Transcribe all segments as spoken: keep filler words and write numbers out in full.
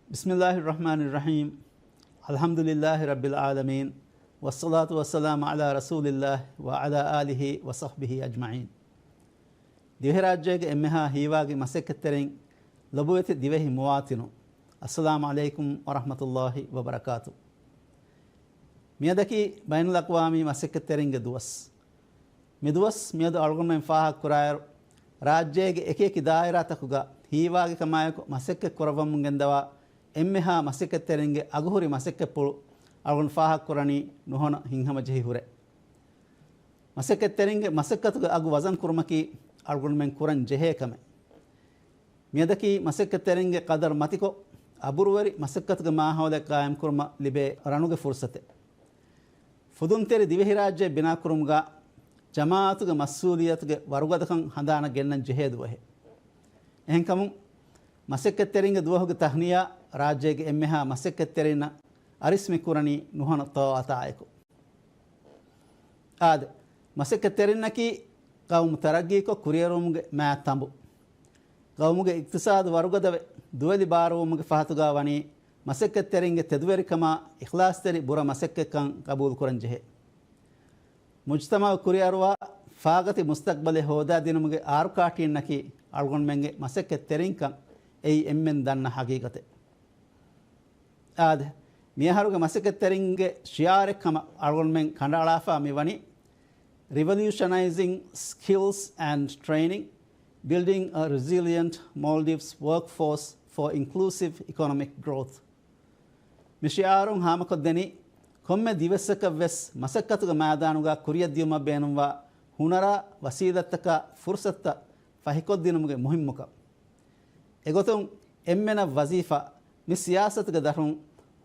بسم الله الرحمن الرحيم. الحمد لله رب العالمين. والصلاة والسلام على رسول الله وعلى آله وصحبه أجمعين. ދިވެހިރާއްޖޭގެ އެންމެހާ ހީވާގި މަސައްކަތްތެރިން، ލޮބުވެތި ދިވެހި މުވާތިނު، އައްސަލާމު ޢަލައިކުމް ވަރަޙްމަތުﷲި ވަބަރަކާތު. މިއަދަކީ ބައިނުލްއަޤްވާމީ މަސައްކަތްތެރިންގެ ދުވަސް. މިދުވަސް މިއަދު އަޅުގަނޑުމެން ފާހަގަކުރާއިރު، ރާއްޖޭގެ އެކިއެކި ދާއިރާތަކުގަ ހީވާގިކަމާއެކު މަސައްކަތް ކުރައްވަމުން ގެންދަވާ އެންމެހާ މަސައްކަތްތެރިންގެ އަގުހުރި މަސައްކަތްޕުޅު އަޅުގަނޑު ފާހަގަކުރަނީ ނުހަނު ހިތްހަމަޖެހި ހުރެ. މަސައްކަތްތެރިންގެ މަސައްކަތުގެ އަގު ވަޒަން ކުރުމަކީ އަޅުގަނޑުމެން ކުރަން ޖެހޭ ކަމެއް. މިއަދަކީ މަސައްކަތްތެރިންގެ ޤަދަރު މަތިކޮށް، އަބުރުވެރި މަސައްކަތުގެ މާހައުލެއް ޤާއިމްކުރުމަށް ލިބޭ ރަނުގެ ފުރުޞަތެއް. ފުދުންތެރި ދިވެހިރާއްޖެ ބިނާކުރުމުގަ ޖަމާޢަތުގެ މަސްއޫލިއްޔަތުގެ ވަރުގަދަކަން ހަނދާނަށް ގެންނަން ޖެހޭ ދުވަހެއް. އެހެންކަމުން، މަސައްކަތްތެރިންގެ ދުވަހުގެ ތަހްނިޔާ ރާއްޖޭގެ އެންމެހާ މަސައްކަތްތެރިންނަށް އަރިސް މި ކުރަނީ ނުހަނު ޠާޢަތާއެކު. އާދެ، މަސައްކަތްތެރިންނަކީ ޤައުމު ތަރައްގީކޮށް ކުރިއެރުވުމުގެ މާތް ތަނބު. ޤައުމުގެ އިޤްތިޞާދު ވަރުގަދަވެ، ދުވެލި ބާރުވުމުގެ ފަހަތުގަ ވަނީ މަސައްކަތްތެރިންގެ ތެދުވެރިކަމާ އިޚްލާޞްތެރި ބުރަ މަސައްކަތްކަން ޤަބޫލުކުރަން ޖެހޭ. މުޖްތަމަޢު ކުރިއަރުވާ ފާގަތި މުސްތަޤްބަލެއް ހޯދާދިނުމުގެ އާރުކާޓީންނަކީ އަޅުގަނޑުމެންގެ މަސައްކަތްތެރިންކަން އެއީ އެންމެން ދަންނަ ޙަޤީޤަތެއް. އާދެ، މިއަހަރުގެ މަސައްކަތްތެރިންގެ ޝިޢާރެއް ކަމަށް އަޅުގަނޑުމެން ކަނޑައަޅާފަ މިވަނީ، Revolutionizing Skills and Training, Building a Resilient Maldives Workforce for Inclusive Economic Growth. މި ޝިޢާރުން ހާމަކޮށްދެނީ، ކޮންމެ ދިވެއްސަކަށް ވެސް މަސައްކަތުގެ މައިދާނުގަ ކުރިއަށްދިޔުމަށް ބޭނުންވާ ހުނަރާ ވަސީލަތްތަކާ ފުރުޞަތުތައް ފަހިކޮށްދިނުމުގެ މުހިންމުކަން. އެގޮތުން، އެންމެނަށް ވަޒީފާ މި ސިޔާސަތުގެ ދަށުން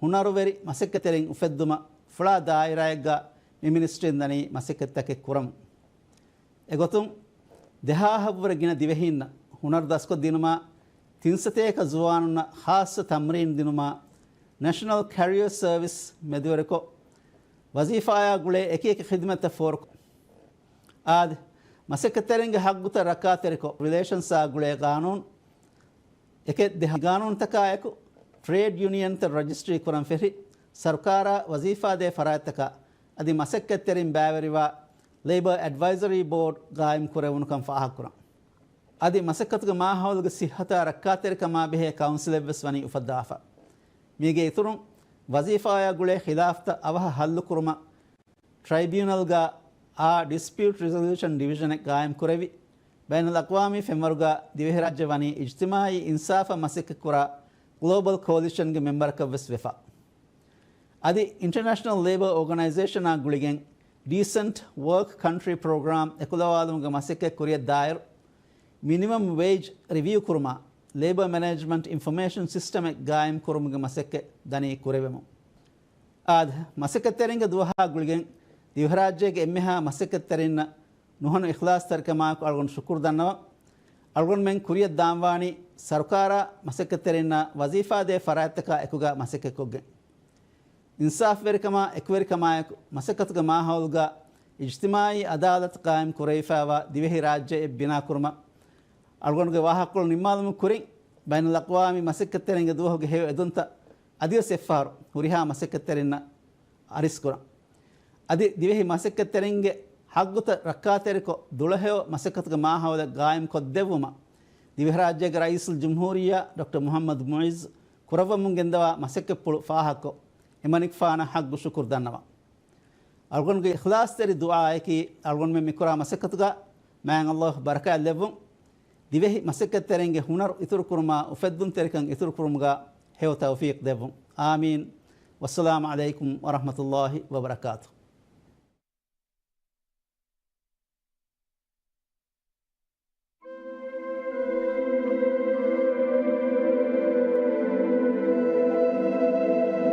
ހުނަރުވެރި މަސައްކަތްތެރިން އުފެއްދުމަށް ފުޅާ ދާއިރާއެއްގަ މި މިނިސްޓްރީން ދަނީ މަސައްކަތްތަކެއް ކުރަމުން. އެގޮތުން، ދެހާހަށްވުރެ ގިނަ ދިވެހީންނަށް ހުނަރު ދަސްކޮށްދިނުމާ، ތިން ސަތޭކަ ޒުވާނުންނަށް ޚާއްޞަ ތަމްރީން ދިނުމާ، ނެޝަނަލް ކެރިއަރ ސަރވިސް މެދުވެރިކޮށް، ވަޒީފާއާ ގުޅޭ އެކިއެކި ޚިދުމަތްތައް ފޯރުކޮށް، އާދެ، މަސައްކަތްތެރިންގެ ހައްގުތައް ރައްކާތެރިކޮށް، ރިލޭޝަންސްއާ ގުޅޭ ގާނޫނު، އެކެއް ދެ ގާނޫނުތަކާއެކު، ޓްރޭޑް ޔުނިއަންތައް ރަޖިސްޓްރީ ކުރަން ފެށި، ސަރުކާރާ ވަޒީފާދޭ ފަރާތްތަކާ އަދި މަސައްކަތްތެރިން ބައިވެރިވާ ލޭބަރ އެޑްވައިޒަރީ ބޯޑް ގާއިމް ކުރެވުނުކަން ފާހަގަކުރަން. އަދި މަސައްކަތުގެ މާހައުލުގެ ޞިއްޙަތާ ރައްކާތެރިކަމާ ބެހޭ ކައުންސިލެއްވެސް ވަނީ އުފައްދާފަ. މީގެ އިތުރުން، ވަޒީފާއާ ގުޅޭ ޚިލާފްތައް އަވަހަށް ހައްލުކުރުމަށް ޓްރައިބިއުނަލްގަ އާ ޑިސްޕިއުޓް ރިޒޮލޫޝަން ޑިވިޝަނެއް ގާއިމް ކުރެވި، ބައިނަލްއަޤްވާމީ ފެންވަރުގަ ދިވެހިރާއްޖެ ވަނީ އިޖްތިމާޢީ އިންސާފަށް މަސައްކަތްކުރާ ގްލޯބަލް ކޯލިޝަންގެ މެމްބަރަކަށްވެސް ވެފަ. އަދި އިންޓަރނޭޝަނަލް ލޭބަރ އޯގަނައިޒޭޝަނާ ގުޅިގެން ޑީސެންޓް ވަރކް ކަންޓްރީ ޕްރޮގްރާމް އެކުލަވާލުމުގެ މަސައްކަތް ކުރިއަށްދާއިރު، މިނިމަމް ވޭޖް ރިވިއު ކުރުމާ، ލޭބަރ މެނޭޖްމަންޓް އިންފޮމޭޝަން ސިސްޓަމެއް ގާއިމް ކުރުމުގެ މަސައްކަތް ދަނީ ކުރެވެމުން. އާދެ، މަސައްކަތްތެރިންގެ ދުވަހާ ގުޅިގެން ދިވެހިރާއްޖޭގެ އެންމެހާ މަސައްކަތްތެރިންނަށް ނުހަނު އިޚްލާޞްތެރިކަމާއެކު އަޅުގަނޑު ޝުކުރު ދަންނަވަން. އަޅުގަނޑުމެން ކުރިއަށް ދާންވާނީ ސަރުކާރާ މަސައްކަތްތެރިންނާ ވަޒީފާދޭ ފަރާތްތަކާ އެކުގަ މަސައްކަތްކޮށްގެން. އިންސާފްވެރިކަމާ އެކުވެރިކަމާއެކު މަސައްކަތުގެ މާހައުލުގަ އިޖްތިމާޢީ އަދާލަތު ޤާއިމް ކުރެވިފައިވާ ދިވެހިރާއްޖެއެއް ބިނާކުރުމަށް އަޅުގަނޑުގެ ވާހަކަކޮޅު ނިންމާލުމުގެ ކުރިން، ބައިނަލްއަޤްވާމީ މަސައްކަތްތެރިންގެ ދުވަހުގެ ހެޔޮ އެދުންތައް އަދިވެސް އެއްފަހަރު ހުރިހާ މަސައްކަތްތެރިންނަށް އަރިސްކުރަން. އަދި ދިވެހި މަސައްކަތްތެރިންގެ ހައްގުތައް ރައްކާތެރިކޮށް، ދުޅަހެޔޮ މަސައްކަތުގެ މާހައުލެއް ގާއިމް ކޮށްދެއްވުމަށް ދިވެހިރާއްޖޭގެ ރައީސުލްޖުމްހޫރިއްޔާ ޑޮކްޓަރ މުޙައްމަދު މުޢިއްޒު ކުރައްވަމުން ގެންދަވާ މަސައްކަތްޕުޅު ފާހަގަކޮށް، އެމަނިކުފާނަށް ހައްގު ޝުކުރު ދަންނަވަން. އަޅުގަނޑުގެ އިޚްލާޞްތެރި ދުޢާއަކީ، އަޅުގަނޑުމެން މިކުރާ މަސައްކަތުގަ މާތް ﷲ ބަރަކާތްލެއްވުން. ދިވެހި މަސައްކަތްތެރިންގެ ހުނަރު އިތުރުކުރުމާ، އުފެއްދުންތެރިކަން އިތުރުކުރުމުގަ ހެޔޮ ތައުފީޤް ދެއްވުން. އާމީން. ވައްސަލާމު ޢަލައިކުމް ވަރަޙްމަތުﷲި ވަބަރަކާތުހު.